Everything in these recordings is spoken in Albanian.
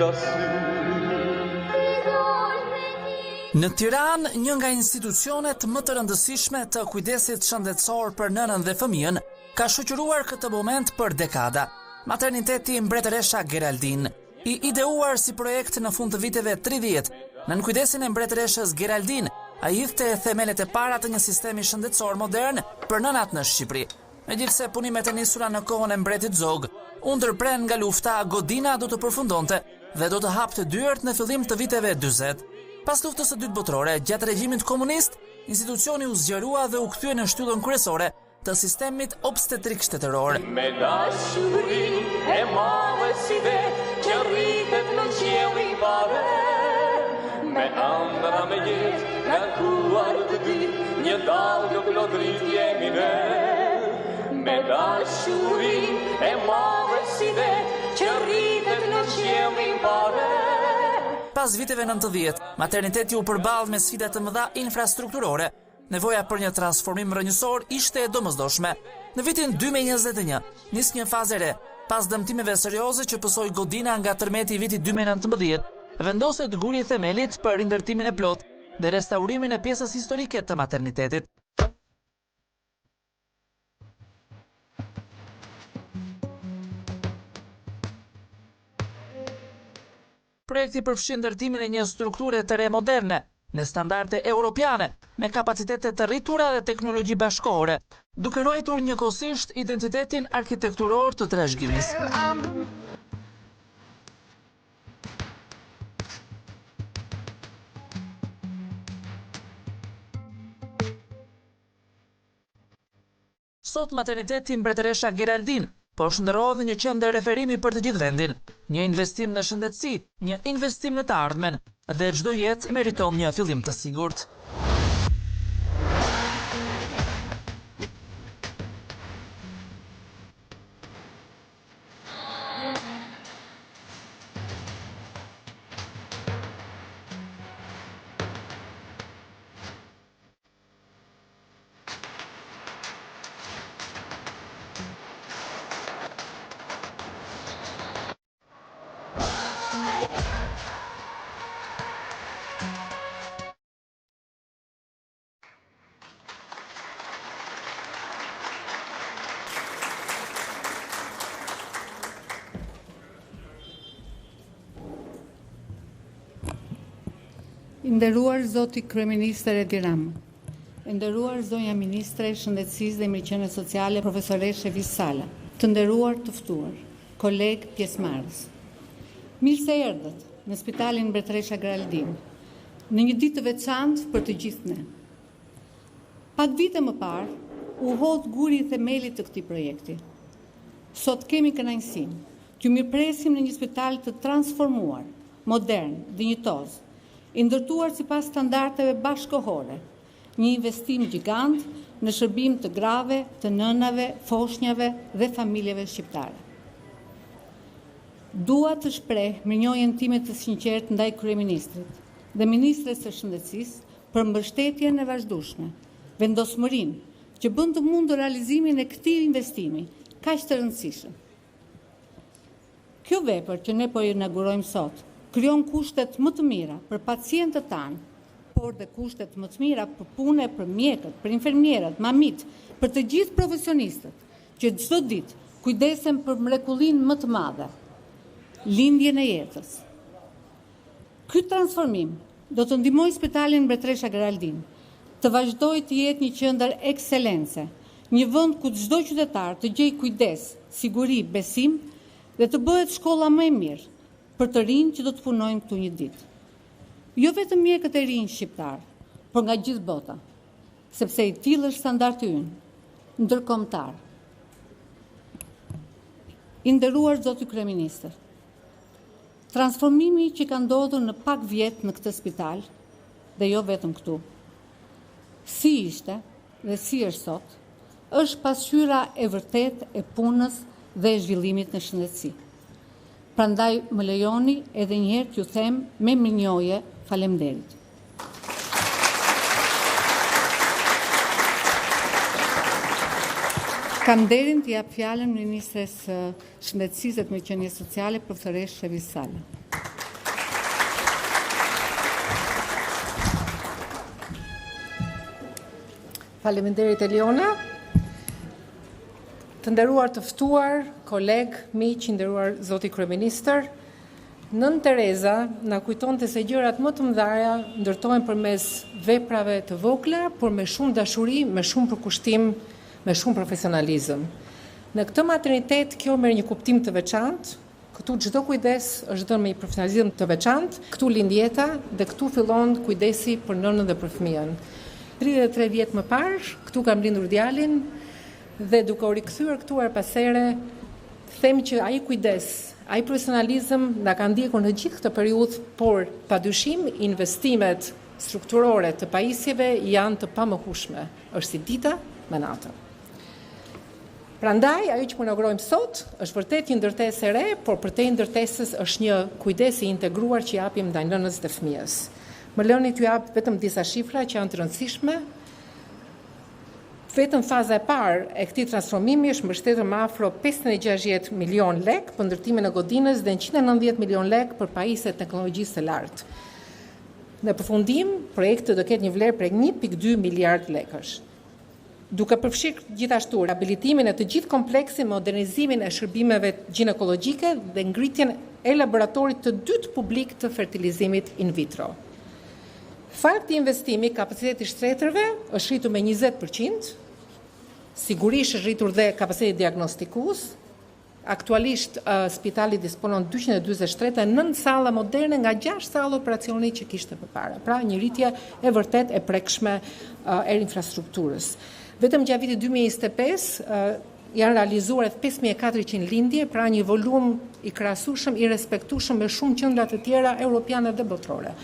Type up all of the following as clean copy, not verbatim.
lassù. Në Tiranë, një nga institucionet më të rëndësishme të kujdesit shëndetësor për nënën dhe fëmijën ka shoqëruar këtë moment për dekada. Materniteti Mbretëresha Geraldinë, i ideuar si projekt në fund të viteve 30, nën kujdesin e Mbretëreshës Geraldinë, ai hidhte themelet e para të një sistemi shëndetësor modern për nënat në Shqipëri. Megjithëse punimet e nisura në kohën e mbretit Zog u ndërprenë nga lufta, godina do të përfundonte dhe do të hapte dyert në fillim të viteve 40. Pas luftës së dytë botërore, gjatë regjimit komunist, institucioni u zgjerua dhe u kthye në shtyllën kryesore të sistemit obstetrik shtetëror. Me dashuri e madhe si det që rritet në qiellin pa re Me ëndrra me jetë ngarkuar të dy Një dallgë plot dritë jemi ne Me dashuri e madhe si det që rritet në qiellin pa re Pas viteve 90, materniteti u përball me sfida të mëdha infrastrukturore, Nevoja për një transformim rrënjësor ishte e domosdoshme. Në vitin 2021, nis një fazë e re, pas dëmtimeve serioze që pësoi godina nga tërmeti i vitit 2019, vendoset guri i themelit për rindërtimin e plotë dhe restaurimin e pjesës historike të maternitetit. Projekti përfshin ndërtimin e një strukture të re moderne, me standarde europiane, me kapacitete të rritura dhe teknologji bashkëkohore, duke ruajtur njëkohësisht identitetin arkitekturor të trashëgimisë. Sot materniteti Mbretëresha Geraldinë po shndërrohet në një qendër referimi për të gjithë vendin, një investim në shëndetësi, një investim në të ardhmen dhe çdo jetë meriton një fillim të sigurt. I nderuar zoti kryeministër Edi Rama, e nderuar zonja ministre e Shëndetësisë dhe Mirëqenies Sociale profesoreshë Evis Sala, të nderuar të ftuar, kolegë pjesëmarrës. Mirë se erdhët në Spitalin Mbretëresha Geraldinë, në një ditë të veçantë për të gjithë ne. Pak vite më parë, u hodh guri i themelit të këtij projekti. Sot kemi kënaqësinë t'ju mirëpresim në një spital të transformuar, modern, dinjitoz, i ndërtuar sipas standardeve bashkëkohore, një investim gjigant në shërbim të grave, të nënave, foshnjave dhe familjeve shqiptare. Dua të shpreh mirënjohjen time të sinqertë ndaj kryeministrit dhe ministres së Shëndetësisë për mbështetjen e vazhdueshme, vendosmërinë që bën të mundur realizimin e këtij investimi kaq të rëndësishëm. Kjo vepër që ne po e inaugurojmë sot, krijon kushtet më të mira për pacientët tanë, por dhe kushtet më të mira për pune për mjekët, për infermierët, mamitë, për të gjithë profesionistët që çdo ditë kujdesen për mrekullinë më të madhe, lindjen e jetës. Ky transformim do të ndihmojë Spitalin Mbretëresha Geraldinë të vazhdojë të jetë një qendër ekselence, një vend ku çdo qytetar të gjejë kujdes, siguri, besim dhe të bëhet shkolla më e mirë për të rinjtë që do të punojnë këtu një ditë. Jo vetëm mjekët e rinj shqiptarë, por nga gjithë bota, sepse i tillë është standardi ynë ndërkombëtar. I nderuar zoti kryeministër, Transformimi që ka ndodhur në pak vjet në këtë spital, dhe jo vetëm këtu, si ishte dhe si është sot, është pasqyra e vërtetë e punës dhe e zhvillimit në shëndetësi. Prandaj më lejoni edhe një herë t'ju them me mirënjohje faleminderit. Kam nderin t'i jap fjalën ministres së Shëndetësisë dhe të Mirëqenies Sociale, profesoreshë Evis Sala. Faleminderit Eliona. Të nderuar të ftuar, kolegë, miq, i nderuar zoti kryeministër, Nënë Tereza na kujtonte se gjërat më të mëdha ndërtohen përmes veprave të vogla, por me shumë dashuri, me shumë përkushtim, me shumë profesionalizëm. Në këtë maternitet kjo merr një kuptim të veçantë, Këtu çdo kujdes është dhënë me një profesionalizëm të veçantë, këtu lind jeta dhe këtu fillon kujdesi për nënën dhe për fëmijën. 33 vjet më parë, këtu kam lindur djalin dhe duke u rikthyer këtu herë pas here, them që ai kujdes, ai profesionalizëm na ka ndjekur në gjithë këtë periudhë, por padyshim investimet strukturore të pajisjeve janë të pamohueshme. Është si dita me natën. Prandaj, ajo që po inaugurojmë sot është vërtet një ndërtesë e re, por përtej ndërtesës është një kujdes i integruar që japim ndaj nënës dhe fëmijës. Më lëni t'ju jap vetëm disa shifra që janë të rëndësishme. Vetëm faza e parë e këtij transformimi është mbështetur me afro 560 milion lekë për ndërtimin e godinës dhe 190 milion lekë për pajisje të teknologjisë së lartë. Në përfundim, projekti do ketë një vlerë prej 1.2 miliard lekësh. Duke përfshirë gjithashtu rehabilitimin e të gjithë kompleksit, modernizimin e shërbimeve gjinekologjike dhe ngritjen e laboratorit të dytë publik të fertilizimit in vitro. Falë këtij investimi, kapaciteti i shtretërve është rritur me 20%, sigurisht është rritur dhe kapaciteti diagnostikues, Aktualisht, spitali disponon 240 shtretër e 9 salla moderne nga 6 salla operacioni që kishte përpara. Pra, një rritje e vërtetë e prekshme e infrastrukturës. Vetëm gjatë vitit 2025 janë realizuar rreth 5400 lindje, pra një volum i krahasueshëm, i respektueshëm me shumë qendra të tjera europiane dhe botërore.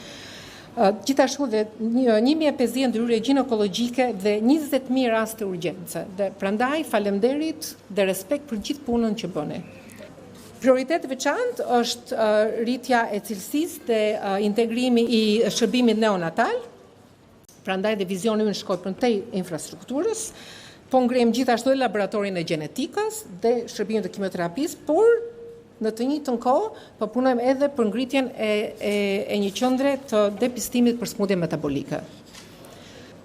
Gjithashtu dhe 1050 ndërhyrje gjinekologjike dhe 20000 raste urgjence. Dhe prandaj faleminderit dhe respekt për gjithë punën që bëni. Prioritet i veçantë është rritja e cilësisë dhe integrimi i shërbimit neonatal. Prandaj dhe vizioni ynë shkoi përtej infrastrukturës. Po ngrejmë gjithashtu edhe laboratorin e gjenetikës dhe shërbimin e kimioterapisë, por Në të njëjtën kohë, po punojmë edhe për ngritjen e, e, e një qendre të depistimit për sëmundje metabolike.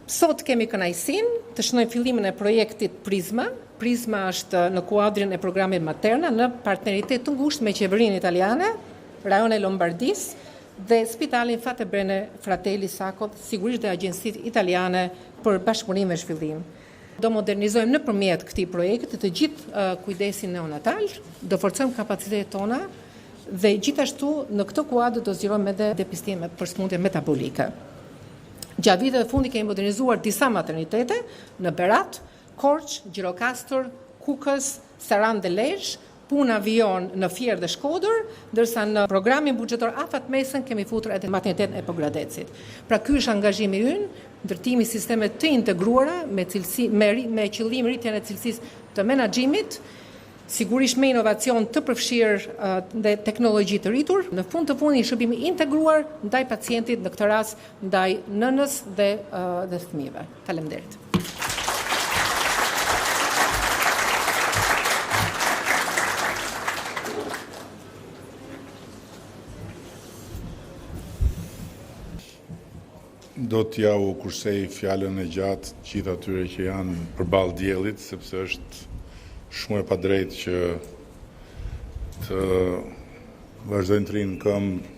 Sot kemi kënaqësinë të shënojmë fillimin e projektit Prizma. Prizma është në kuadrin e programit Materna në partneritet të ngushtë me qeverinë italiane, rajonin e Lombardisë dhe spitalin Fatebenefratelli Sacco, sigurisht dhe agjencitë italiane për bashkëpunim e zhvillim. Do modernizojmë nëpërmjet këtij projekti të gjithë kujdesin neonatal, do forcojmë kapacitetet tona dhe gjithashtu në këtë kuadër do zgjerojmë edhe depistimet për sëmundje metabolike. Gjatë viteve të fundit kemi modernizuar disa maternitete në Berat, Korçë, Gjirokastër, Kukës, Sarandë dhe Lezhë, Puna vijon në Fier dhe Shkodër, ndërsa në programin buxhetor afatmesëm kemi futur edhe maternitetin e Pogradecit. Pra ky është angazhimi ynë, ndërtimi i sistemeve të integruara me cilësi me me qëllim rritjen e cilësisë të menaxhimit, sigurisht me inovacion të përfshirë dhe teknologji të rritur, në fund të fundit një shërbim i integruar ndaj pacientit, në këtë rast ndaj nënës dhe dhe fëmijëve. Faleminderit. Do t'jua kursej fjalën e gjatë gjithë atyre që janë përballë diellit, sepse është shumë e padrejtë që të vazhdojnë të rrinë në këmbë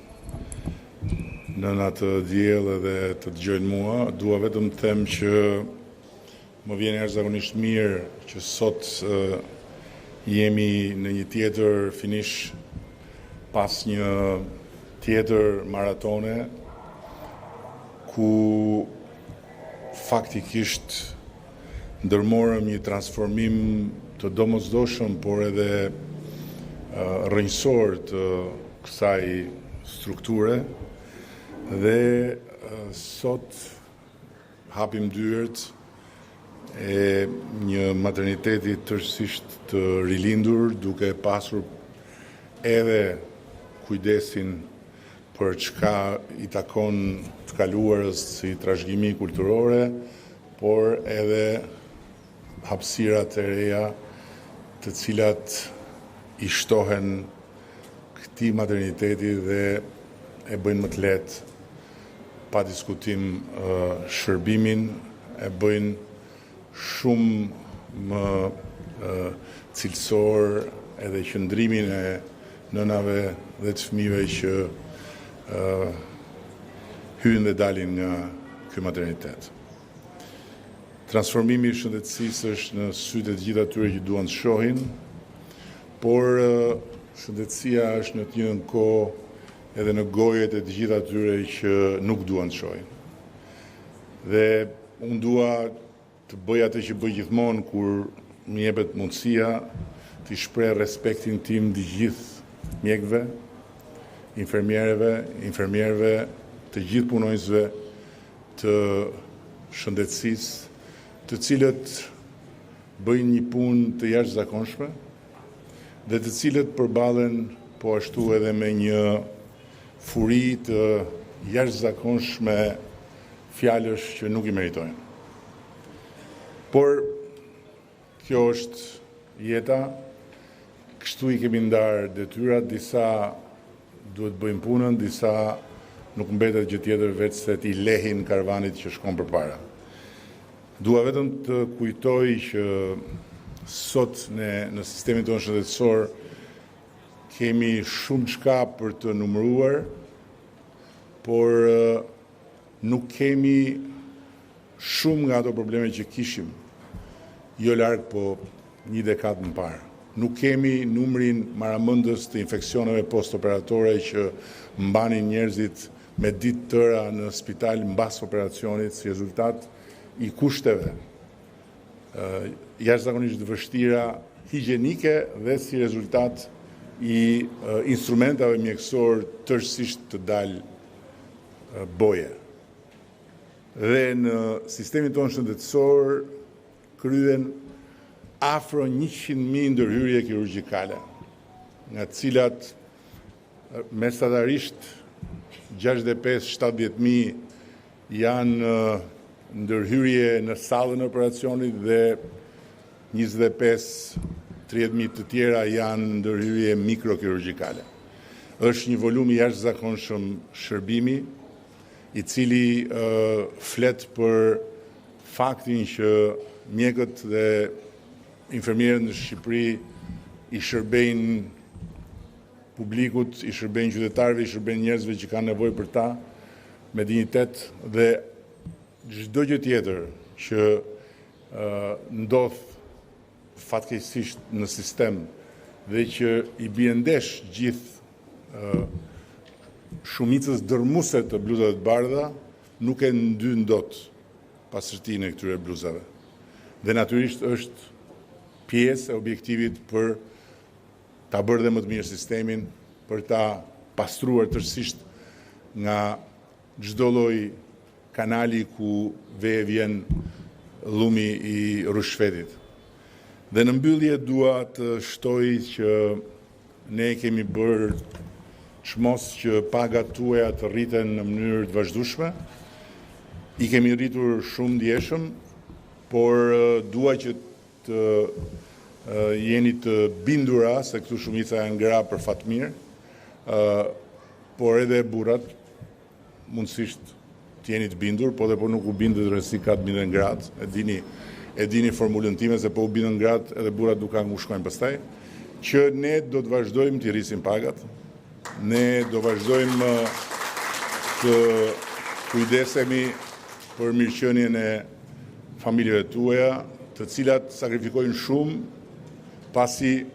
Nën atë diell edhe të dëgjojnë mua, dua vetëm të them që më vjen jashtëzakonisht mirë që sot jemi në një tjetër finish pas një tjetër maratone ku faktikisht ndërmorëm një transformim të domosdoshëm, por edhe rrënjësor të kësaj strukture dhe sot hapim dyert e një materniteti tërësisht të rilindur, duke pasur edhe kujdesin për çka i takon të kaluarës si trashëgimi kulturore, por edhe hapësirat e reja të cilat i shtohen këtij materniteti dhe e bëjnë më të lehtë pa diskutim shërbimin, e bëjnë shumë më cilësor edhe qëndrimin e nënave dhe të fëmijëve që hyjnë dhe dalin nga ky maternitet. Transformimi i shëndetësisë është në sytë e të gjithë atyre që duan të shohin, por shëndetësia është në të njëjtën kohë edhe në gojët e të gjithë atyre që nuk duan të shohin. Dhe unë dua të bëj atë që bëj gjithmonë kur më jepet mundësia t'i shpreh respektin tim të gjithë mjekëve, infermiereve, infermierëve, të gjithë punonjësve të shëndetësisë, të cilët bëjnë një punë të jashtëzakonshme dhe të cilët përballen po ashtu edhe me një furi të jashtëzakonshme fjalësh që nuk i meritojnë. Por kjo është jeta, kështu i kemi ndarë detyrat, disa duhet të bëjnë punën, disa nuk mbetet gjë tjetër veçse t'i lehin karvanit që shkon përpara. Dua vetëm të kujtoj që sot ne në sistemin tonë shëndetësor kemi shumë çka për të numëruar, por nuk kemi shumë nga ato probleme që kishim jo larg po një dekadë më parë. Nuk kemi numrin marramendës të infeksioneve postoperatore që mbanin njerëzit me ditë të tëra në spital mbas operacionit si rezultat i kushteve jashtëzakonisht të vështira higjienike dhe si rezultat i instrumentave mjekësorë tërësisht të dalë boje. Dhe në sistemin tonë shëndetësor kryhen afro 100.000 ndërhyrje kirurgjikale, nga të cilat mesatarisht 65-70.000 janë ndërhyrje në sallën e operacionit dhe 25-30.000 të tjera janë ndërhyrje mikrokirurgjikale. Është një volum i jashtëzakonshëm shërbimi, i cili flet për faktin që mjekët dhe infermierët në Shqipëri i shërbejnë publikut, i shërbejnë qytetarëve, i shërbejnë njerëzve që kanë nevojë për ta me dinjitet dhe çdo gjë tjetër që ndodh fatkeqësisht në sistem dhe që i bie ndesh gjithë shumicës dërrmuese të bluzave të bardha, nuk e ndyn dot pastërtinë e këtyre bluzave. Dhe natyrisht është pjesë e objektivit për ta bërë dhe më të mirë sistemin, për ta pastruar tërësisht nga çdo lloj kanali ku ve e vjen llumi i ryshfetit. Dhe në mbyllje dua të shtoj që ne kemi bërë çmos që pagat tuaja të rriten në mënyrë të vazhdueshme. I kemi rritur shumë ndjeshëm, por dua që të jeni të bindura se këtu shumica janë gra për fat mirë, por edhe burrat mundësisht të jeni të bindur, po dhe po nuk u bindët rëndësi ka të binden gratë, e dini, e dini formulën time se po u bindën gratë edhe burrat nuk kanë ku shkojnë pastaj, që ne do të vazhdojmë t'i rrisim pagat, ne do vazhdojmë të kujdesemi për mirëqenien e familjeve tuaja, të cilat sakrifikojnë shumë, pasi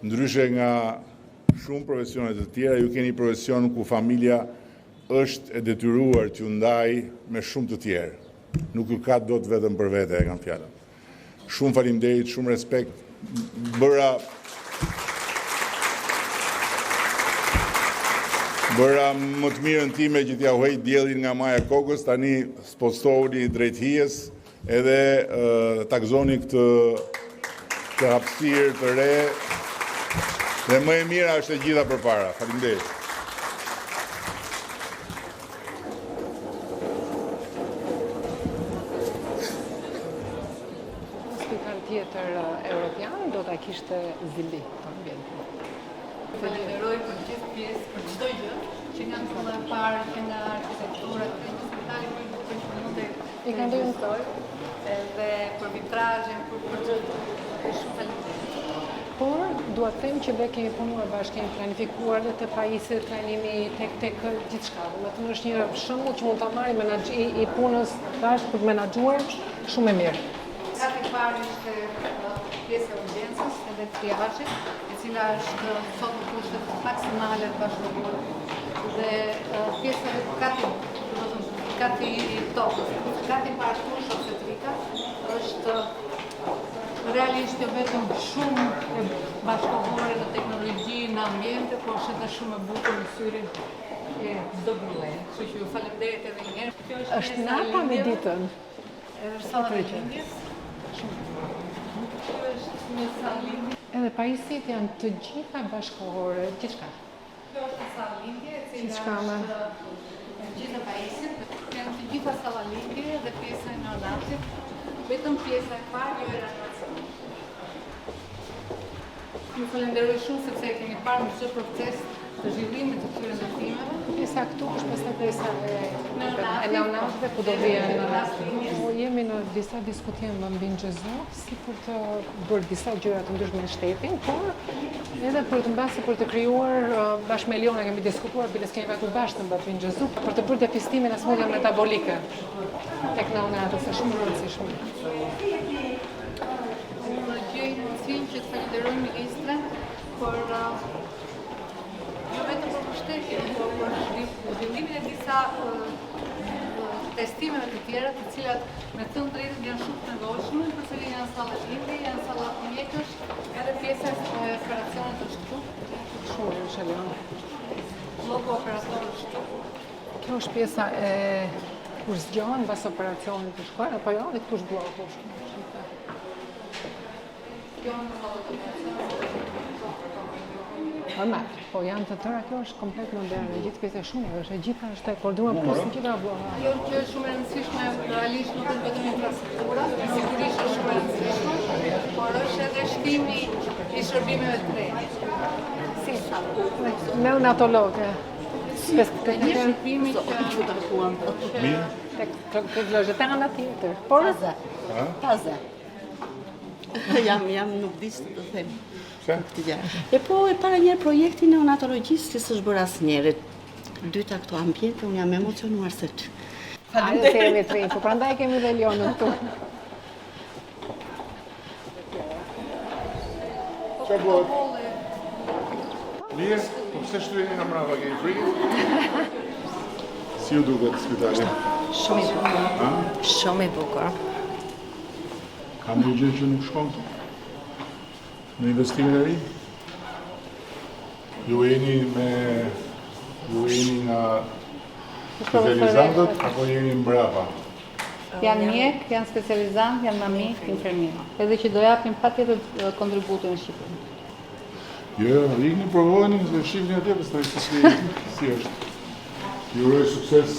ndryshe nga shumë profesione të tjera, ju keni profesion ku familja është e detyruar t'ju ndajë me shumë të tjerë. Nuk ju ka dot vetëm për vete, e kam fjalën. Shumë faleminderit, shumë respekt. Bëra Bëra më të mirën time që t'jua heq diellin nga maja e kokës, tani spostohuni drejt hijes edhe ta gëzoni këtë këtë hapësirë të re dhe më e mira është e gjitha përpara. Faleminderit. Spital tjetër europian do ta kishte zili të ambientin. Falenderoj për gjithë pjesë, për çdo gjë, që nga kulla e parë, që nga arkitektura, që nga spitali më i bukur që mund të. I të ekzistojë, edhe për vitrazhin, për për çdo gjë. Shumë faleminderit. Por dua të them që ne kemi punuar bashkë, kemi planifikuar dhe te pajisjet, trajnimi tek tek gjithçka. Domethënë është një shembull që mund ta marrim menaxh i, i punës bashkë për të menaxhuar shumë e mirë. Kati i parë ishte pjesa e urgjencës edhe triazhit, e cila është sot në kushtet maksimale të bashkëkohore. Dhe pjesa e kati, domethënë kati i tokës, kati i parë këtu është obstetrika, është realisht jo vetëm shumë e bashkëkohore në teknologji, në ambiente, por është edhe shumë e bukur në syrin e çdo gruaje. Kështu që ju faleminderit edhe një herë. Kjo është Është nata me ditën. Është salla e lindjes. Kjo është një sallë lindje. Edhe pajisjet janë të gjitha bashkëkohore, gjithçka. Kjo është një sallë lindje, e cila është me të gjitha pajisjet. Janë të gjitha salla lindje dhe pjesa e neonatit, vetëm pjesa e parë jo e reanimacionit. Ju falenderoj shumë sepse e keni parë në çdo proces të zhvillimit të këtyre ndërtimeve. Pjesa këtu është pastaj pjesa e e neonatëve ku do vijnë. Po jemi në disa diskutime me Bambino Gesù, si për të bërë disa gjëra të ndryshme me shtetin, por edhe për të mbasi për të krijuar bashkë me Eliona kemi diskutuar, bile kemi vajtur bashkë në Bambino Gesù, për të bërë depistimin e sëmundjeve metabolike tek neonatët, se shumë e rëndësishme. Unë gjej mundësinë që të falenderoj ministren për jo vetëm për mbështetjen, por për zhvillimin e disa testimeve të tjera, të cilat me thënë drejtën janë shumë të nevojshme, për se janë salla lindje, janë salla mjekësh, edhe pjesa e operacionit është këtu. Shumë mirë, Shelion. Blloku operator është këtu. Kjo është pjesa e kur zgjohen mbas operacionit të shkojnë, apo jo, dhe këtu është blloku. Kjo në sallë të operacionit. Normal, po janë të tëra, kjo është komplet moderne, gjithë pjesa e shumë, është e gjitha është e koordinuar plus të gjitha blloka. Ajo që është shumë e rëndësishme, realisht nuk është vetëm infrastruktura, sigurisht është shumë e rëndësishme, por është edhe shtimi i shërbimeve të reja. Si? Neonatologe. Të një shërbimi që që takuam. Mirë. Tek tek tek tek ana tjetër. Por Taze. Taze. Jam, jam, nuk di ç'të të them. Pse? Këtë gjë. E po, e para njëherë projekti i neonatologjisë që s'është bërë asnjëherë. Dyta këto ambiente, unë jam emocionuar se që. Hajde se jemi të rinj, po prandaj kemi dhe Elionën këtu. Qa bëhet? Mirë, po pse shtyheni nga mbrapa, keni frikë? Si ju duket spitali? Shumë i bukur. Shumë i bukur. Ka një gjë që nuk shkon këtu? Në investimin e ri? Ju jeni me ju jeni nga specializantët apo jeni mbrapa? Janë mjek, janë specializant, janë mami, infermier. Edhe që do japin patjetër kontributin në Shqipëri. Jo, jo, ikni, provojeni, se shihni atje pastaj se si si është. Ju uroj sukses,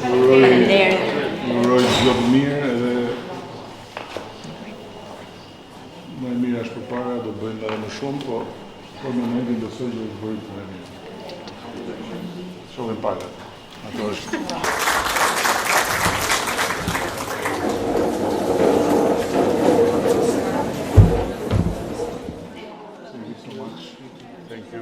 ju uroj ju uroj çdo të mirë edhe më e mira është përpara, do bëjmë edhe më shumë, po për momentin besoj që është bërë punë e mirë. Shohim pagat. Ato është. Thank you so much. Thank you.